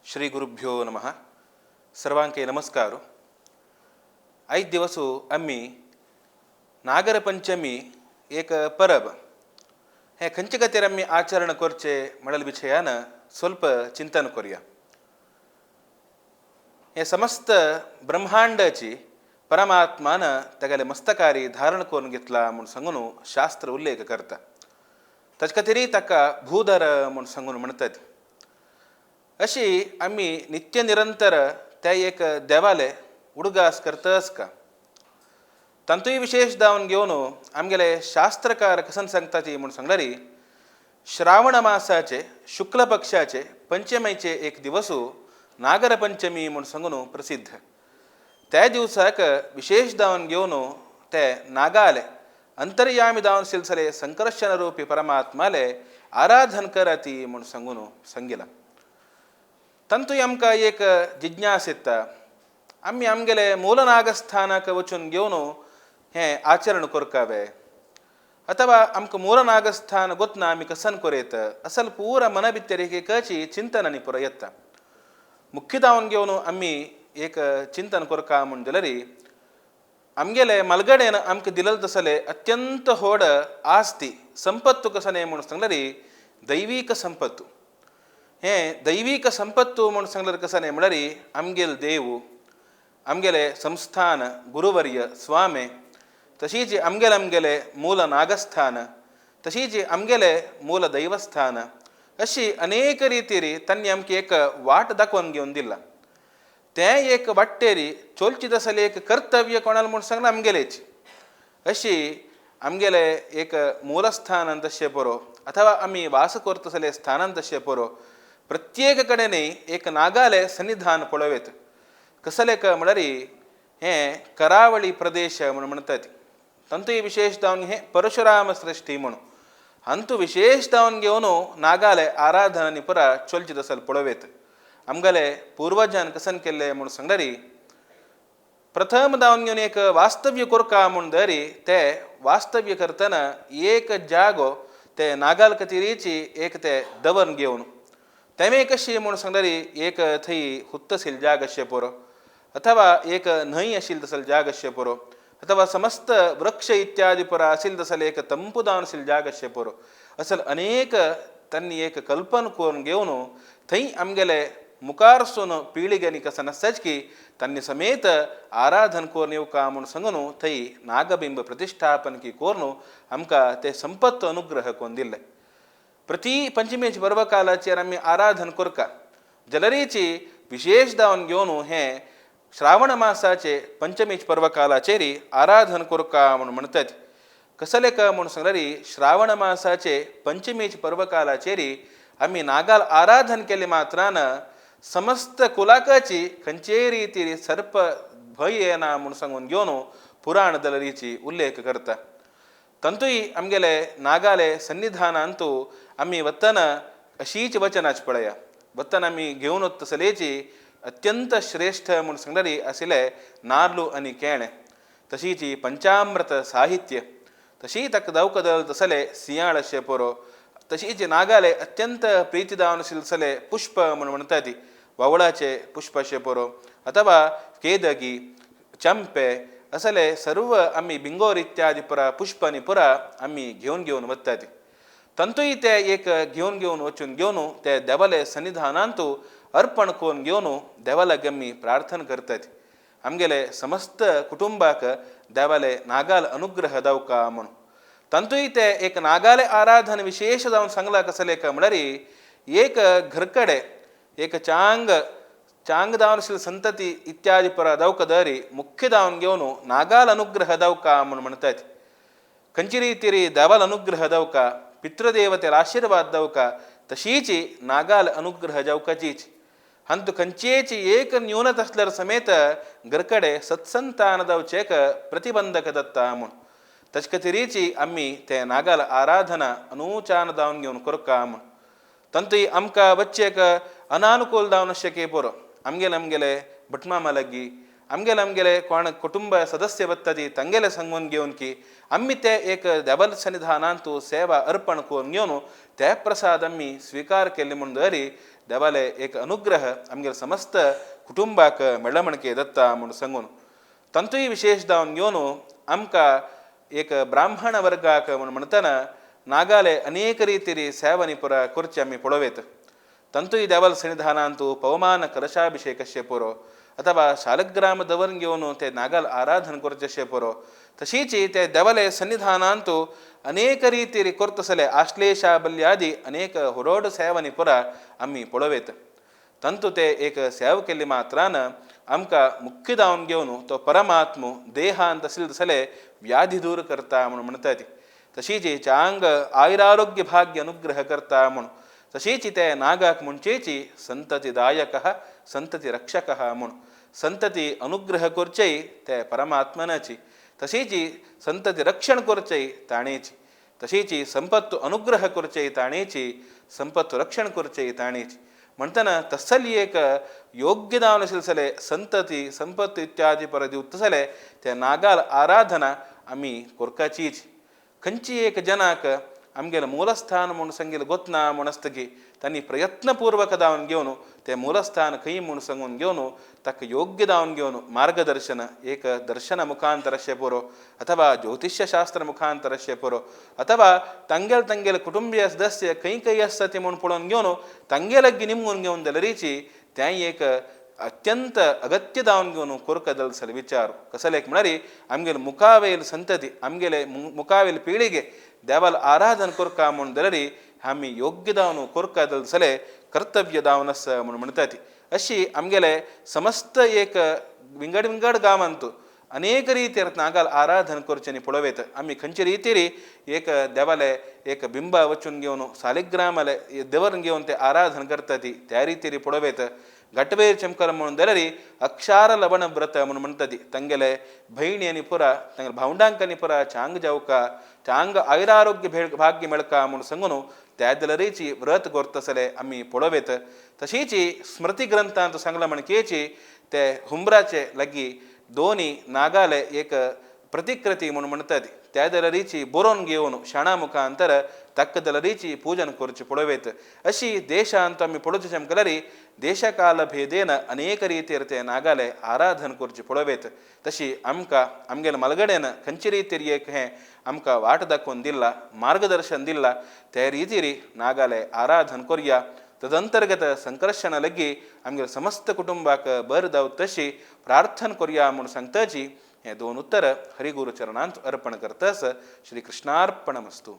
श्री गुरुभ्यो नमः. सर्वांके नमस्कार. आयज दिवस आमी नागरपंचमी एक परब हे खंयचे खातीर आमी आचरण करचे म्हणल विशयान स्वल्प चिंतन करुया. हे समस्त ब्रह्मांडाची परमात्मान तागेले मस्तकारी धारण करून घेतला म्हूण सांगून शास्त्र उल्लेख करता. ताचे खातीरय ताका भूधर म्हूण सांगून म्हणटात. अशी आमी नित्य निरंतर त्या एक देवाले उडगास करतच का तांतूय विशेष दावन घेवन आमगेले शास्त्रकार कसन सांगता ती म्हूण सांगल्यार श्रावण मासाचे शुक्ल पक्षाचे पंचमीचे एक दिवस नागरपंचमी म्हूण सांगून प्रसिद्ध. त्या दिवसाक विशेष दावन घेवन ते नागाले अंतर्यामी दावन सिलसले संकर्षण रूपी परमात्माले आराधन करती म्हूण सांगून सांगिला. तांतूय आमकां एक जिज्ञास येता, आमी आमगेले मूलनागस्थानाक वचून घेवन हें आचरण करकावे अथवा आमकां मूलनागस्थान गोतना आमी कसन करयत असल पुरा मना भितर एकाची चिंतन आनी पुरो येता. मुख्य दावन घेवन आमी एक चिंतन करका म्हूण जाल्यार आमगेले मलगडेन आमकां दिलल तसले अत्यंत होड आस्ती संपत्तू कसने म्हूण सांगल्यार दैवीक संपत्तू. हें दैवीक संपत्तू म्हूण सांगल्यार कसने म्हळ्यार आमगेल देव आमगेले संस्थान गुरुवर्य स्वामी तशीच आमगेले आमगेले मूल नागस्थान तशीच आमगेले मूल दैवस्थान अशी अनेक रितीरी तांणी आमकां एक वाट दाखोवन घेवन दिला. तें एक वाट्टेरी चोलची तसलें एक कर्तव्य कोणाला म्हूण सांगलां आमगेलेच. अशी आमगेले एक मूलस्थानान तशें पुरो अथवा आमी वास करतसले स्थानान तशें पुरो प्रत्येक कडेन एक नागाले सन्निधान पळोवयेत. कसलें काय म्हळ्यार हें करावळी प्रदेश म्हूण म्हणटात. तांतूय विशेष जावन हें परशुराम सृश्टी म्हूण हांतू विशेष जावन घेवन नागाले आराधना आनी पुरा चोलची तसल पळोवयेत. आमगेले पुर्वजान कसन केल्ले म्हूण सांगल्यार प्रथम दावन घेवन एक वास्तव्य कोरका म्हूण दरी ते वास्तव्य करतना एक जागो ते नागाल खातीरीची एक ते दवर घेवन तेमें कशी म्हूण सांगल्यार एक थंय हुत्तसील जाग अशें पुरो अथवा एक न्हंय आशिल्ली तसल जाग अशें पुरो अथवा समस्त वृक्ष इत्यादी पुरा आशिल्ले तसले एक तंपू दावन आशिल्ले जाग अशें पुरो असल अनेक तांणी एक कल्पना करून घेवन थंय आमगेले मुखारसून पिळग्यांनी कसन आसताच की तांणी समेत आराधन करून येवका म्हूण सांगून थंय नागबिंब प्रतिश्ठापन की करून आमकां ते संपत्त अनुग्रह करून दिल्ले. प्रति पंचमीचे पर्वकालाचेर आमी आराधन करता जाल्यारीची विशेष दावन घेवन हें श्रावण मासाचे पंचमीच पर्वकालाचेर आराधन करका म्हूण म्हणटात. कसलें काय म्हूण सांगल्यार श्रावण मासाचे पंचमीच पर्वकालाचेर आमी नागाल आराधन केले मात्रान समस्त कुलाकाची खंयचेय रितीर सर्प भंय येना म्हूण सांगून घेवन पुराण दलरीची उल्लेख करता. तांतूय आमगेले नागाले सन्निधानांतू आमी वतना अशीच वचनाच पळया वतना आमी घेवन वता तसलेची अत्यंत श्रेश्ठ म्हूण सांगल्यार आशिल्ले नार्लू आनी केळें तशीच पंचामृत साहित्य तशी ताका दावकदल तसले सियाळ अशें पुरो तशीच नागाले अत्यंत प्रिती दावन आशिल्ले पुष्प म्हूण म्हणटा ती वावळाचे पुष्प अशें पुरो अथवा केदगी चंपे असले सर्व आमी बिंगोर इत्यादी पुरा पुष्पांनी पुरा आमी घेवन घेवन वतात. तांतूय ते एक घेवन घेवन वचून घेवन ते देवाले सन्निधानांतू अर्पण करून घेवन देवा लागीं आमी प्रार्थना करतात. आमगेले समस्त कुटुंबाक देवाले नागाल अनुग्रह दावका म्हूण तांतूय ते एक नागाले आराधन विशेष जावन सांगलां कसलें काय म्हळ्यार एक घरकडे एक चांग चांग दावन आशिल्ली संतती इत्यादी परा दावका दरी मुख्य दावन घेवन नागाल अनुग्रह दावका म्हूण म्हणटात. खंयची रितीरी देवाल अनुग्रह दावका पितृदेवतेल आशिर्वाद दावका तशीच नागाल अनुग्रह जावकाचीच. हांतू खंयचेच एक न्यूनत आसल्यार समेत घरकडे सत्संतान जावचेक प्रतिबंधक दत्ता म्हूण ताचे खातीरीची आमी ते नागाल आराधना अनुचान दावन घेवन करका म्हूण तांतूय आमकां वच्चेक अनानुकूल जावन अशें की पुरो आमगेले आमगेले भटमामा लागीं आमगेले आमगेले कोण कुटुंब सदस्य वता ती तांगेले सांगून घेवन की आमी ते एक देवल सन्निधानांतू सेवा अर्पण करून घेवन ते प्रसाद आमी स्विकार केले म्हूण दरी देवाले एक अनुग्रह आमगेले समस्त कुटुंबाक मेळ्ळा म्हणके दत्ता म्हूण सांगून तांतूय विशेश जावन घेवन आमकां एक ब्राह्मण वर्गाक म्हूण म्हणटना नागाले अनेक रितीरी सेवनी पुरा करची आमी पळोवयत. ತಂತುಯಿ ದೇವಲ್ ಸನ್ನಿಧಾನಾಂತು ಪವಮಾನ ಕಲಶಾಭಿಷೇಕಶೆ ಪುರೋ ಅಥವಾ ಶಾಲಗ್ರಾಮ ದವನ್ घेवन ते नागाल आराधन करचेशे पुरो. तशीची ते देवले सन्निधानांतु अनेक रितीरी करतसले आश्लेषा बल्यादी अनेक होरोड सेवनी पुरा आमी पळोवयत. ತಂತು ते एक सेव केल्ली मात्रान आमकां मुख्य जावन घेवन तो परमात्मो देहांत आसले व्याधी दूर करता म्हूण म्हणटा ती. तशीच चांग आयुरारोग्य भाग्य अनुग्रह करता म्हूण. तशीच ते नागाक म्हणचेची संततिदायक संतती रक्षक म्हूण. संतती अनुग्रह करचेय ते परमात्मनाची, तशीच संतती रक्षण करचेय ताणेची, तशीच संपत्तु अनुग्रह करचेय ताणेची, संपत्तु रक्षण करचेय ताणेची. म्हणटना तसली एक योग्य जावन आशिल्ले संतती संपत्ती इत्यादी पर दिवतसले ते नागाल आराधना आमी कोरकाचीच. खंयची एक जनाक आमगेलें मूलस्थान म्हूण सांगिल्लें गोतना म्हूण आसतकी तांणी प्रयत्नपूर्वक जावन घेवन तें मूलस्थान खंय म्हूण सांगून घेवन ताका योग्य जावन घेवन मार्गदर्शन एक दर्शन मुखांतर अशें पुरो अथवा ज्योतिश्यशास्त्र मुखांतर अशें पुरो अथवा तांगेले तांगेले कुटुंबीय सदस्य खंय खंय आसता ती म्हूण पळोवन घेवन तांगेले निमगून घेवन जाल्यारीची तें एक अत्यंत अगत्य जावन घेवन कोरका जालो विचार. कसलेक म्हळ्यार आमगेले मुखावेल संतती आमगेले मुखावेल पिळगे देवाल आराधन कोरका म्हूण जाल्यार आमी योग्य जावन कोरका जाले कर्तव्य जावन आसा म्हूण म्हणटा ती. अशी आमगेले समस्त एक विंगड विंगड गांवांत अनेक रितीर नागाल आराधन करचें पळोवयत. आमी खंयचे रितीरी एक देवाले एक बिंबा वचून घेवन सालिग्रामाले देवर घेवन ते आराधन करता ती त्या रितीरी पळोवयत. घटवेर चमकर म्हणून जाल्यार अक्षार लवण व्रत म्हणून म्हणटा ती. तांगेले भयणी आनी पुरा तांगेले भावंडांक आनी पुरा चांग जावका चांग आयुरारोग्य भाग्य मेळका म्हूण सांगून त्या जाल्यारीची व्रत करतसले आमी पळोवयत. तशीच स्मृती ग्रंथांत सांगला म्हणकेची ते हुंबराचे लागीं दोनी नागाले एक प्रतिकृती म्हणून म्हणटात त्या जाल्यारीची बरोवन घेवन शाणा मुखांतर तक्क जाल्यारीची पूजन करची पळोवयत. अशी देशांत आमी पळोवचे आमकां देशकाल भेदेन अनेक रितीर ते नागाले आराधन करची पळोवयत. तशी आमकां आमगेले मलगडेन खंयचे रितीर एक हें आमकां वाट दाखोवन दिला मार्गदर्शन दिला त्या रितीरी नागाले आराधन करया. तदंतर्गत संकर्षण लगी आमगेले समस्त कुटुंबाक बर जावं तशी प्रार्थना करया म्हूण सांगताची हें दोन उत्तर हरिगुरु चरणांत अर्पण करतस. श्री कृष्णार्पणमस्तु.